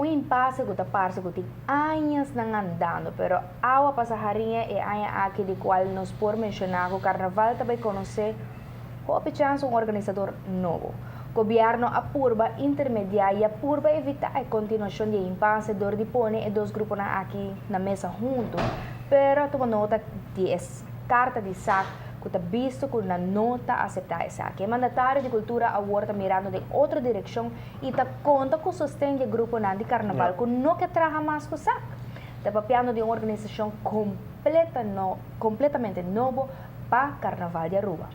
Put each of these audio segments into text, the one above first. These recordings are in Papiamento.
impasse ku ta parse ku tin añanan andando, pero awa pasa hariña e aña aki di kual nos por menshoná ku Karnaval tambe konosé hopi chèns un organisadó nobo. Gobièrnu a purba intermediá i a purba evitá e kontinuashon di impasse dor di pone e dos gruponan aki na mesa huntu, pero tuma nota di e karta di SAC ku ta bisto ku nan no ta aseptá esaki. E mandatario di kultura awor ta mirando den otro direkshon i ta konta ku sosten di gruponan di karnaval ku no ke traha mas ku SAC. Ta papiando di un organisashon kompleta no, kompletamente nobo pa Karnaval di Aruba.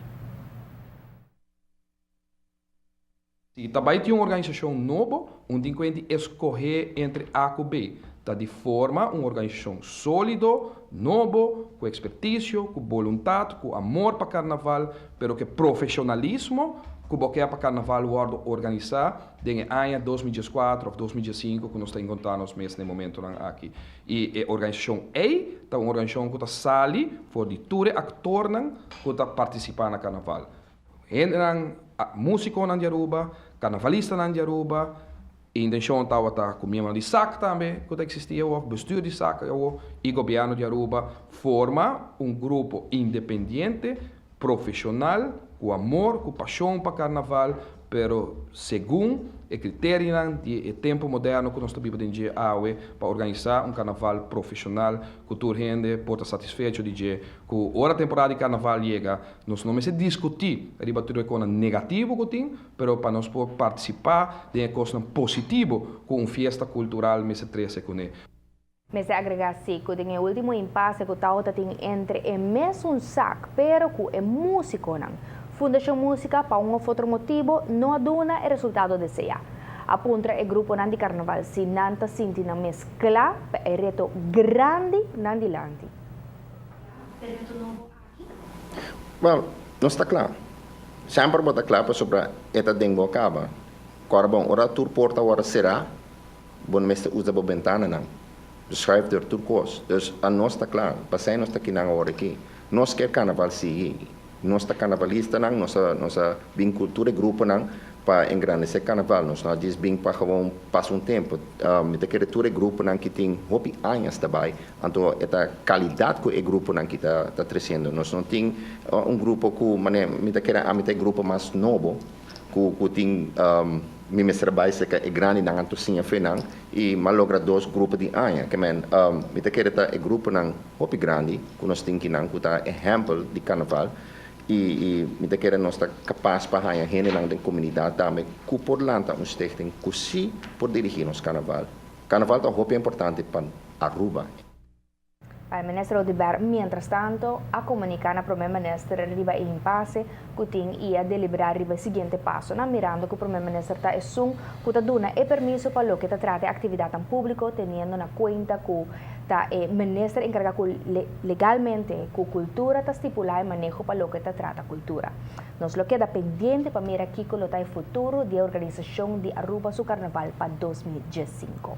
Si tambe tin un organisashon nobo, un tin ku skohe entre A ku B. Ta di forma un organisashon sólido, nobo, ku ekspertisio, ku boluntat, ku amor pa karnaval, pero ku profeshonalismo, ku bo ke pa karnaval wòrdu organisá den aña 2014 òf 2015 ku nos ta enkontrando nos mes na e momento aki. I e organisashon ei ta un organisashon ku ta sali for di tur aktornan ku ta partisipá na karnaval. Hendenan, músikonan di Aruba, karnavalistanan di Aruba, intenshon tabata ku miembro di SAC tambe, ku ta eksistí, òf bestuur di SAC i gobièrnu di Aruba, forma un grupo independiente, profeshonal, ku amor, ku pashon pa karnaval, pero segun e kriterionan di tempu moderno ku nos ta biba awe pa organisá un karnaval profeshonal, ku tur hende por ta satisfecho di ku ora temporada di karnaval yega, nos no mester diskutí riba tur kos negativo ku tin, pero pa nos por partisipá den kos positivo ku un fiesta kultural mester trese kuné. Mester agregá si ku den último impasse ku tabatin entre e mesun SAC, pero ku e músikonan. Fundashon Músika, pa un òf otro motibu, no a duna e resultado deseá. A puntra e gruponan di karnaval si nan ta sinti nan mes kla pa e reto grandi nan dilanti. Well, nos ta kla. Semper bo ta kla pasobra e ta den bo kaba. Kòrda bon, ora tur porta wòrdu será, bo no mester usa bo bentananan. Schuifdeur tur kos. Dus nos ta kla. P'esei nos ta akinan awor aki. Nos ke karnaval sigui. Nos ta karnavalistanan, nos a bin ku tur e gruponan pa engrandesé karnaval. Nos no a djis bin pa gewoon pasa un tempu. Mi ta kere tur e gruponan ku tin hopi aña bai, anto e ta kalidat ku e gruponan ku ta kresiendo. Nos no tin un grupo ku, manera, mi ta kere ami ta e grupo mas nobo, ku tin mi mester bai serka e grandinan anto siña for di nan i m'a logra dos grupo di aña. Ke men, mi ta kere ta e gruponan hopi grandi ku nos tin akinan ku ta ehèmpel di karnaval i mi ta kere nos ta kapas pa haña hendenan den komunidat tambe ku por lanta un stichting ku si por dirigí nos karnaval. Karnaval ta hopi importante pa Aruba. E minister Oduber, mientras tantu, a komuniká na promé minister riba e impasse ku tin i a deliberá riba e siguiente pasonan, mirando ku promé minister ta esun ku ta duna e permiso pa loke ta trata aktividat públiko, teniendo na kuenta ku ta e minister enkargá ku legalmente ku kultura ta stipulá e maneho pa loke ta trata kultura. Nos lo keda pendiente pa mira kiko lo ta e futuro di organisashon di Aruba su karnaval pa 2015.